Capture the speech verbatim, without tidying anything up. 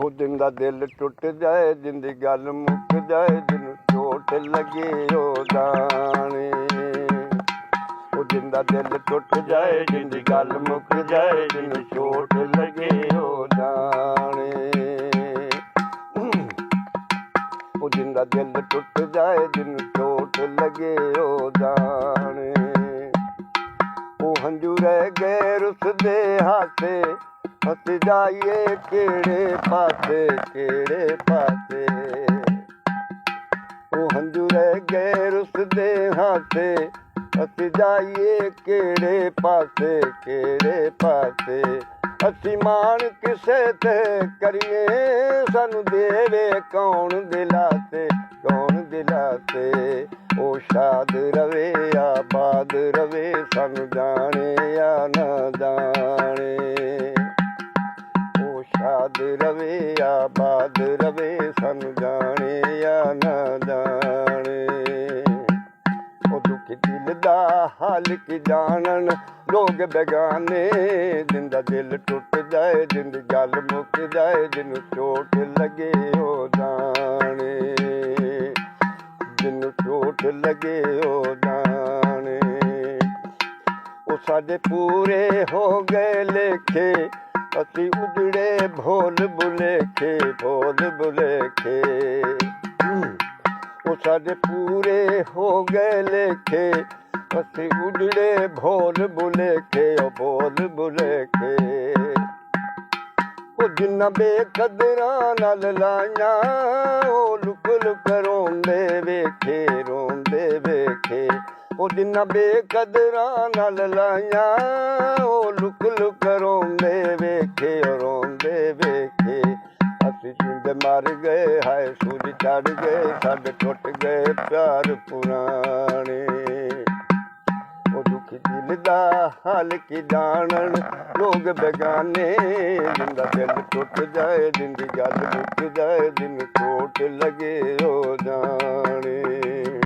او جیندا دل ٹٹ جائے، جیندی ڳالھ مک جائے، جینوں چوٹ لڳے او ڄاݨے۔ او جیندا دل ٹٹ جائے، جیندی ڳالھ مک جائے، جینوں چوٹ لڳے او ڄاݨے۔ او جیندا دل ٹٹ جائے، جینوں چوٹ لڳے او ڄاݨے۔ او ہنجو رہ ڳئے رس دے ہاسے، پھس جائیے کیڑھے پاسے، کیڑھے پاسے۔ او ہنجو رہ ڳئے رس دے ہاسے، پھس جائیے کیڑھے پاسے، کیڑھے پاسے۔ اسی ماݨ کسے تے کریے، سانوں ݙیوے کون دلاسے، کون دلاسے۔ او شاد رہوے، آباد رہوے، سانوں ڄاݨے یا نہ ڄاݨے۔ او شاد رہوے، آباد رہوے، سانوں ڄاݨے یا نہ ڄاݨے۔ او ݙکھ دل دا حال کی ڄاݨن لوگ بیگانے، جیندا دل ٹٹ جائے، جیندی ڳالھ مک جائے، جینوں چوٹ لڳے او ڄاݨے، جینوں چوٹ لڳے او ڄاݨے۔ او ساݙے پورے ہو ڳئے لیکھے، اسی اجڑے بھول بھلیکھے، بھول بھلیکھے۔ او ساݙے پورے ہو ڳئے لیکھے، اسی اجڑے بھول بھلیکھے، او بھول بھلیکھے۔ او جنہاں بے قدراں نال لائیاں، او لک لک روندے ویکھے، روندے ویکھے۔ او جنہاں بے قدراں نال لائیاں، او لک لک روندے ویکھے، او روندے ویکھے۔ اسی جیندے مر ڳئے، ہائے سوج چڑھ ڳئے، ساݙے ٹٹ ڳئے پیار پراݨے۔ او ݙکھ دل دا حال کی ڄاݨن لوگ بیگانے، جیندا دل ٹٹ جائے، جیندی ڳالھ مک جائے، جینوں چوٹ لڳے او ڄاݨے۔